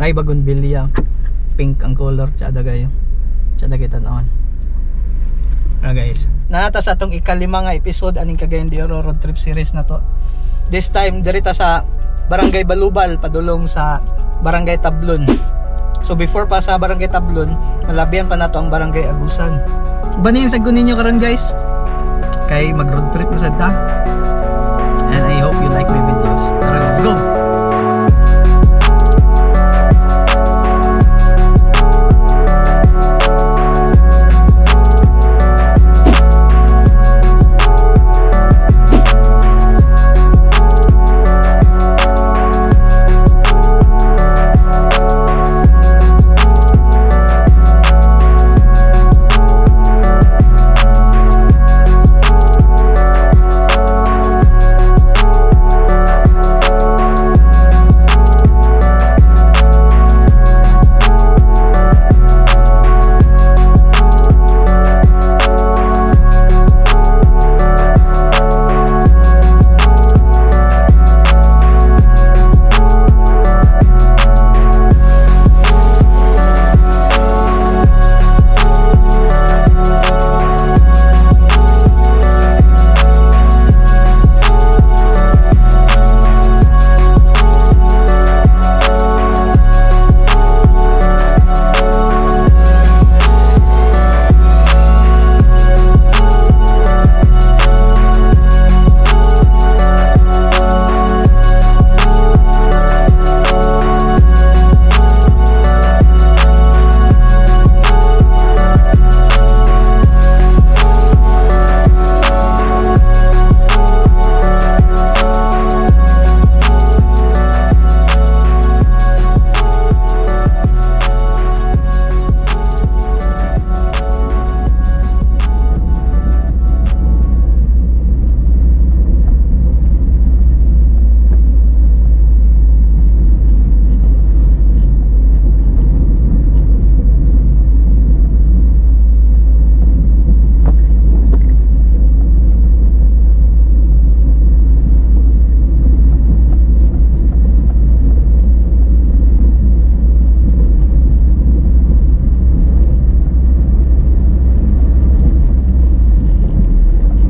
Nay bougainvillea. Pink ang color, tsada kayo. Tsada kay tan-awon. Tara guys. Naa ta sa atong ikalima nga episode aning Cagayan de Oro road trip series na to. This time diri ta sa Barangay Balubal padulong sa Barangay Tablon. So before pa sa Barangay Tablon, malabian pa nato ang Barangay Agusan. Banin sa ninyo karon guys. Kay mag road trip na sad ta. And I hope you like my videos. Tara, let's go.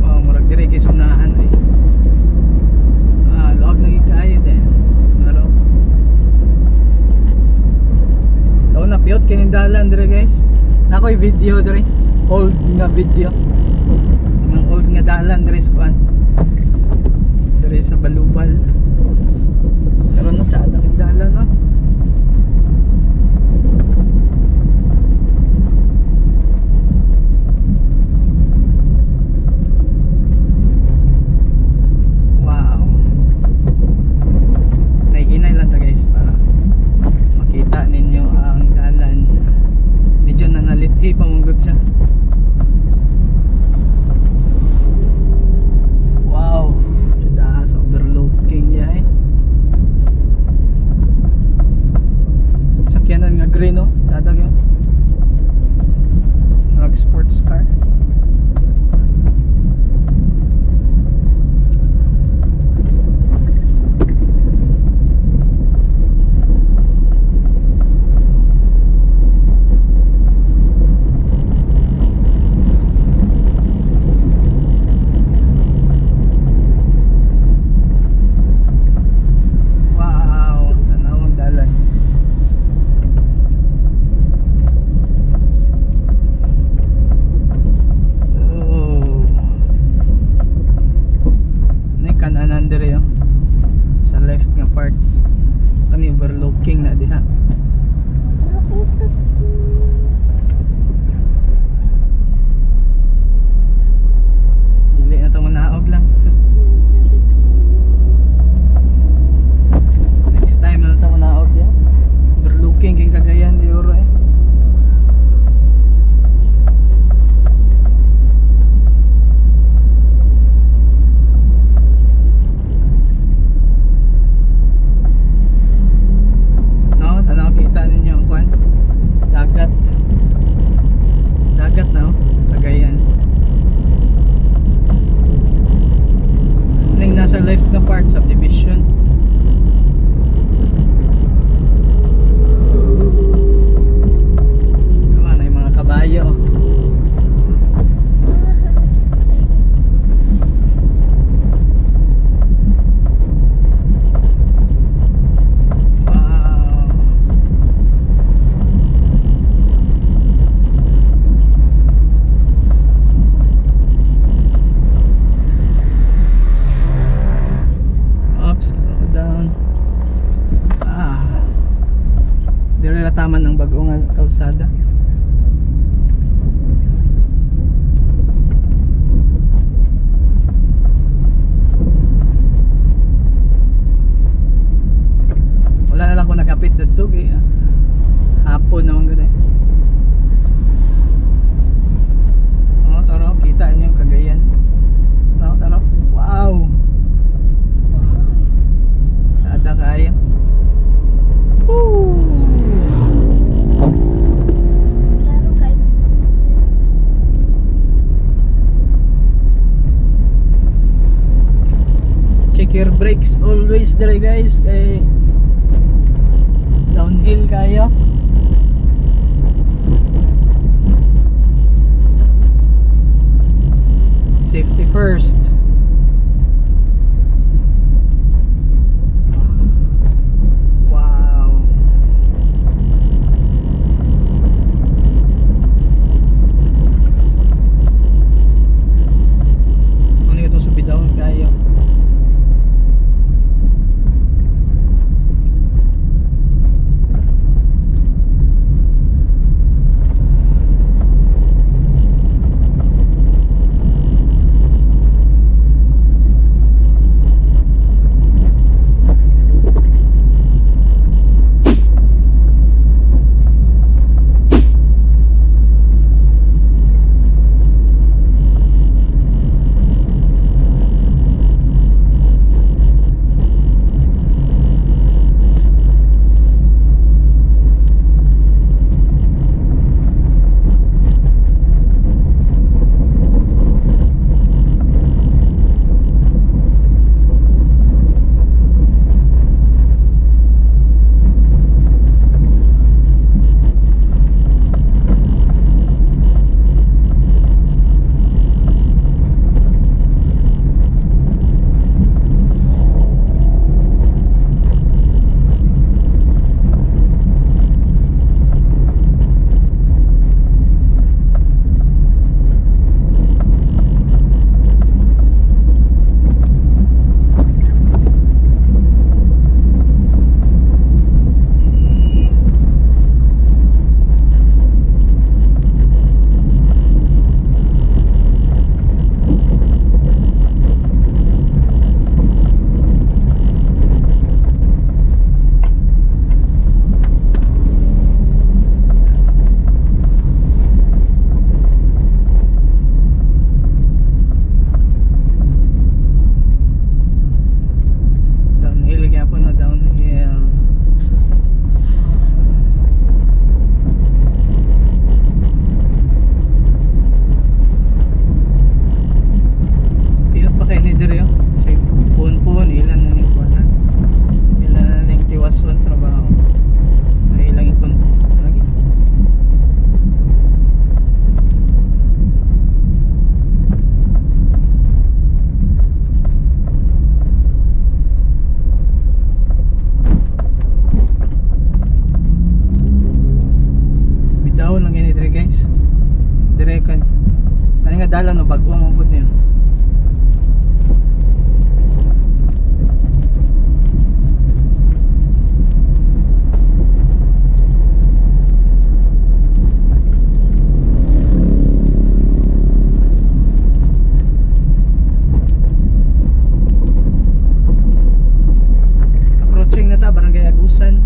Oh, murag diri kay sunahan ay. Ah, luag na gyud kaayo din. Naro. Sa una piyot kini dalan dire guys. Nakoy video dire. Old nga video. Ang old nga dalan dire sa kuan. Dire sa Balubal. Karon na tsada kay dalan no. Wow. Nahihinay lang ta guys para makita ninyo ang dalan. Medyo nanalithi pa mong siya. Wow. Daa sa overlooking. nataman ang bag-o nga kalsada. Wala na lang ko nagapit dadto kay hapon naman gud eh. Oh, taro, kita niyo yung Cagayan. Taro, taro. Wow. Sada kaayo. Woo! Klaro kay. Check your brakes always dire guys kay downhill kayo. Safety first. Wow. Ano itong subidawon kayo? Downhill gyapon na, downhill. Piyot pa kay ni diri oh. Puon-puon ilan na ning corner. Ilan na ning tiwason trabaho. Ay ilang ikon lagi. Bitaw lang gani dire guys. Dire kan kani nga dalan no, bag-o man pud niyo. Approaching na ta Barangay Agusan.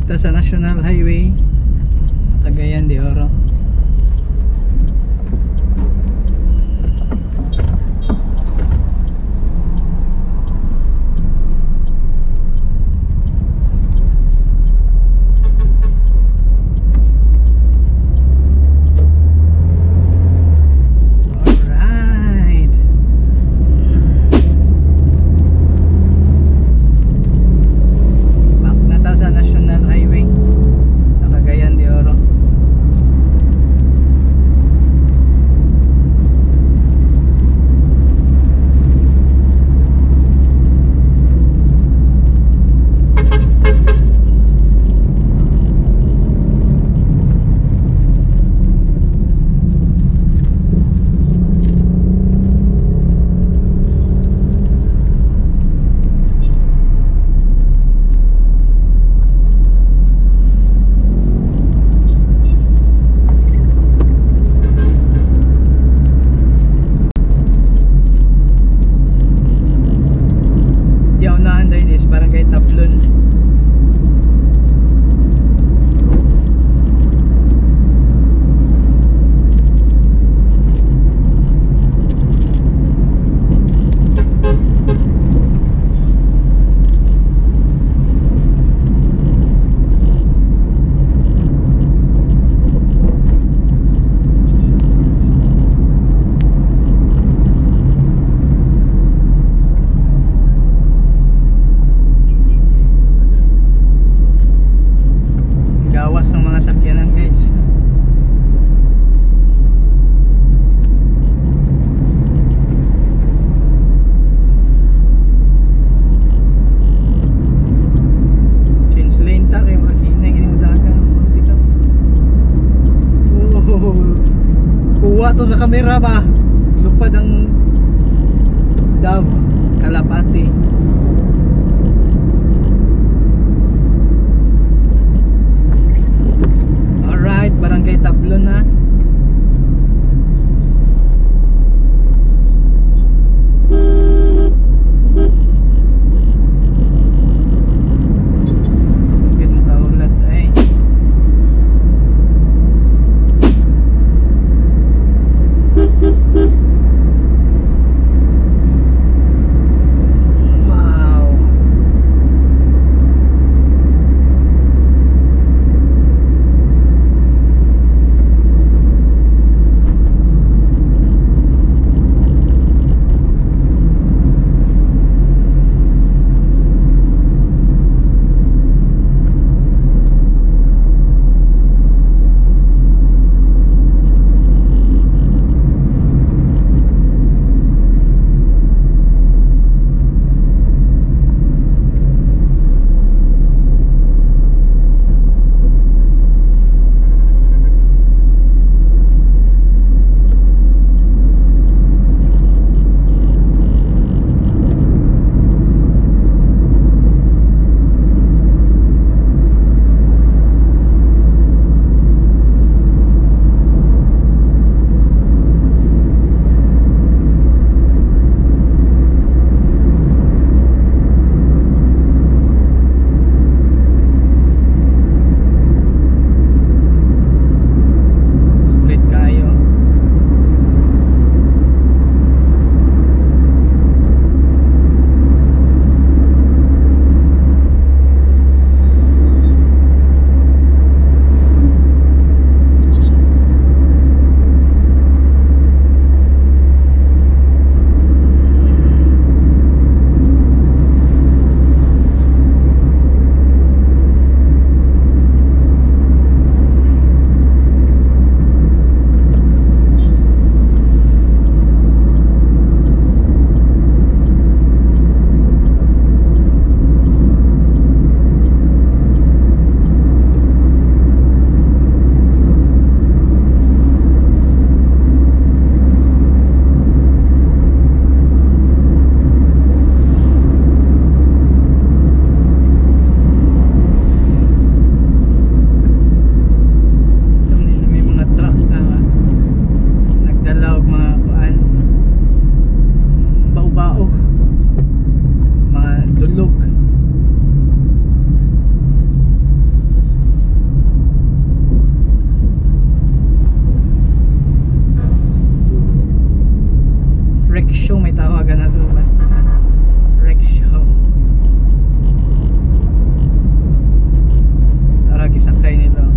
Balik ta sa National Highway sa Cagayan de Oro. Alright. Back na ta sa National Highway sa Cagayan de Oro. Di unahan din is Barangay Tablon. Gawas ng mga sakyanan, guys. Change lane ta kay mga hinay gini mo dagan ng multicab. Oh, kuha to sa kamera ba? Lupad ang dove, kalapati. Alright, Barangay Tablon na. Yun, makaulat ay. Rickshaw may tawagan na suba. Rickshaw. Tara, gisakay nila.